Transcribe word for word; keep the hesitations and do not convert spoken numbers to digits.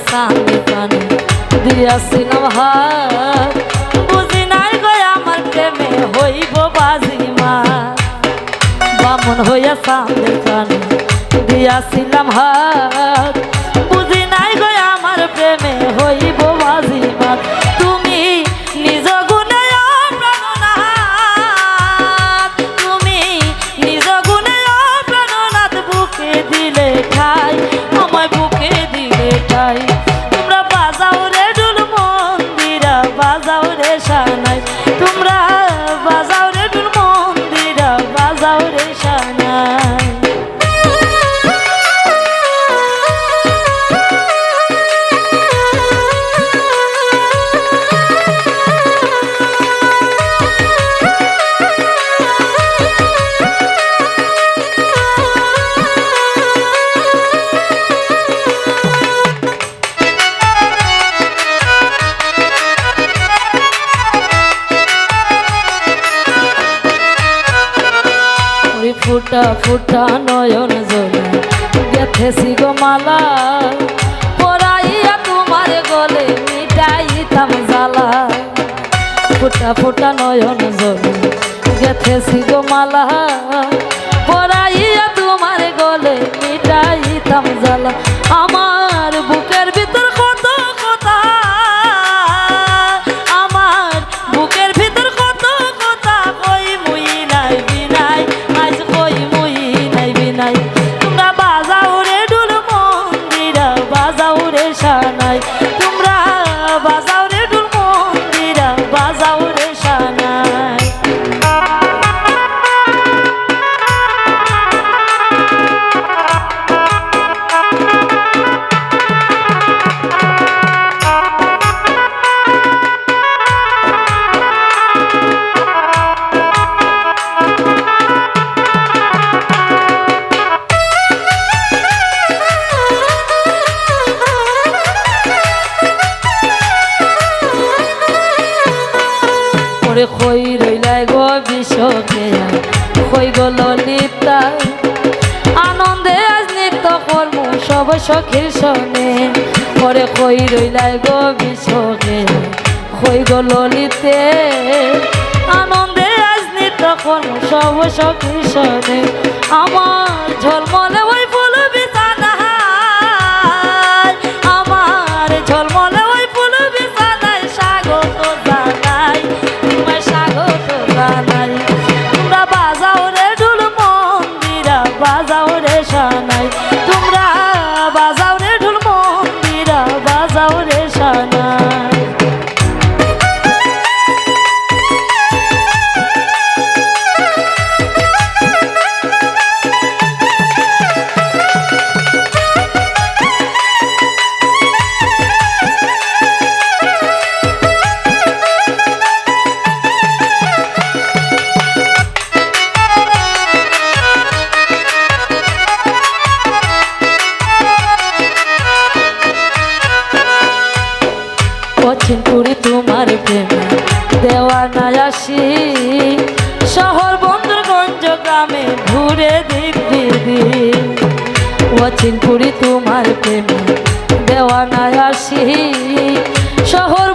চান্দের পানি দিয়াছিলাম হাত, বুঝি নাই গো আমার প্রেমে হইব বাজিমাত। বামুন হইয়া চান্দের পানি দিয়াছিলাম হাত, বুঝি নাই গো আমার প্রেমে হইব বাজিমাত। তুমি নিজ গুণে অপ্রাণনাথ, তুমি নিজ গুণে অপ্রাণনাথ, বুকে দিলে ঠাই, আমায় বুকে দিলে ঠাই। তোমরা বাজাও রে ঢুল মন্দিরা, বাজাও রে সানাই, তোমরা বাজাও রে ঢুল মন্দিরা, বাজাও রে সানাই। ওই ফুটা ফুটা নয়ন জলে গেথেছি গো মালা, পরাইয়া তোমার গলে মিটাইতাম জ্বালা। ফুটা ফুটা নয়ন জলে গেথেছি গো মালা, পরাইয়া তোমার গলে মিটাইতাম জ্বালা। আমার বুকের ভিতর কত কথা, আমার বুকের ভিতর কত কথা, কই মুই নাই বিনাই, আজ কই মুই নাই বিনাই। তোমরা বাজাও রে ঢুল মন্দিরা, বাজাও রে সানাই, তোমরা বাজাও রে ঢুল মন্দিরা, বাজাও রে সানাই। ওরে কই রইলায় গো বিষকে, কই গো ললিতা, আনন্দে আজ নৃত্য করমু সব সখীর সনে। ওরে কই রইলায় গো বিষকে, কই গো ললিতে, আনন্দে আজ নৃত্য করমু সব সখীর সনে। আমার ঝলমলে ওই ফুল বিছানায়, আমার ঝলমলে ওই ফুল বিছানায় স্বাগত জানাই, তোমায় স্বাগত জানাই। তোমরা বাজাও রে ঢুল মন্দিরা, বাজাও রে সানাই, তোমরা বাজাও রে ঢুল মন্দিরা, বাজাও রে সানাই। অচিন পুরি তোমার প্রেমে দেওয়ানায় আশিক, শহর বন্দরগঞ্জ গ্রামে ঘুরে দিক বিদিক। অচিন পুরি তোমার প্রেমে দেওয়ানায় আশিক, শহর